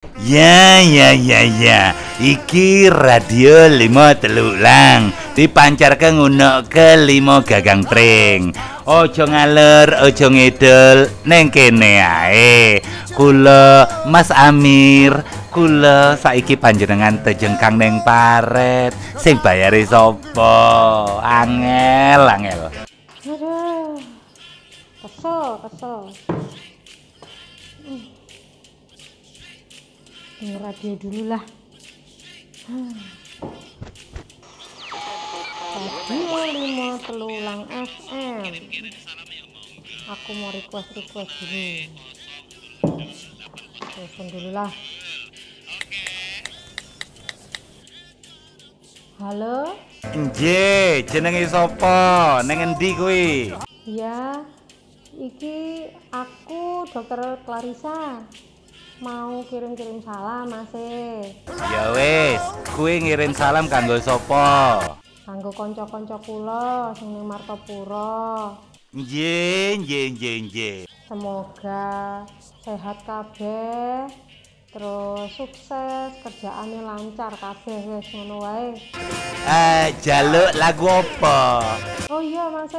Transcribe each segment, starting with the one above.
Ya ya ya ya. Iki radio 5 telulang dipancarke ngonoke 5 gagang pring. Ojo ngaler, ojo ngidul, neng kene ae. Kula Mas Amir, kula saiki panjenengan tejengkang neng paret. Sing bayare sapa? Angel, angel. Aduh. Kesel, kesel. Denger radio dulu lah. Radio 5 Telulang FM. Aku mau request dulu. Telepon dulu lah. Halo? Nggih, jenenge sapa? Neng endi kuwi? Ya, iki aku Dokter Clarissa. Mau kirim-kirim salam, Mas. Ya wis, kuwi ngirim salam kanggo sapa? Kanggo kanca-kanca kula sing ning Martapura. Nggih, nggih, nggih, nggih. Semoga sehat kabeh, terus sukses, kerjaane lancar kabeh wis ngono wae. Jaluk lagu apa? Oh iya, Mas.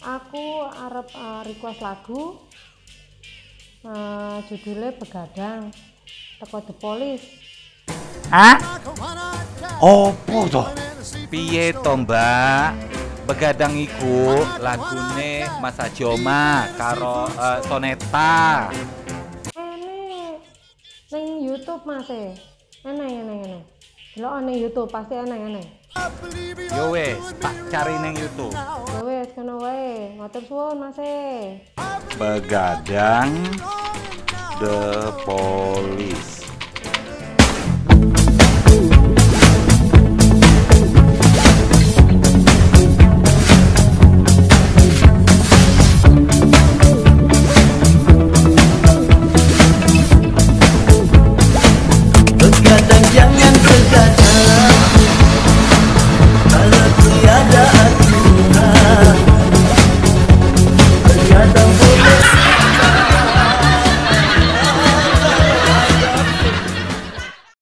Aku arep request lagu. Judulnya Begadang teko The Police. Hah? Opo toh? Piye to, Mbak? Begadang iku lagune Mas Ajoma karo Soneta. Enek ning YouTube, Mas. Enek enek enek. Delok ning YouTube pasti enek enek. Yo wis, tak cari ning YouTube. Yo wis ngono wae. Matur suwun, Mas. Begadang The Police.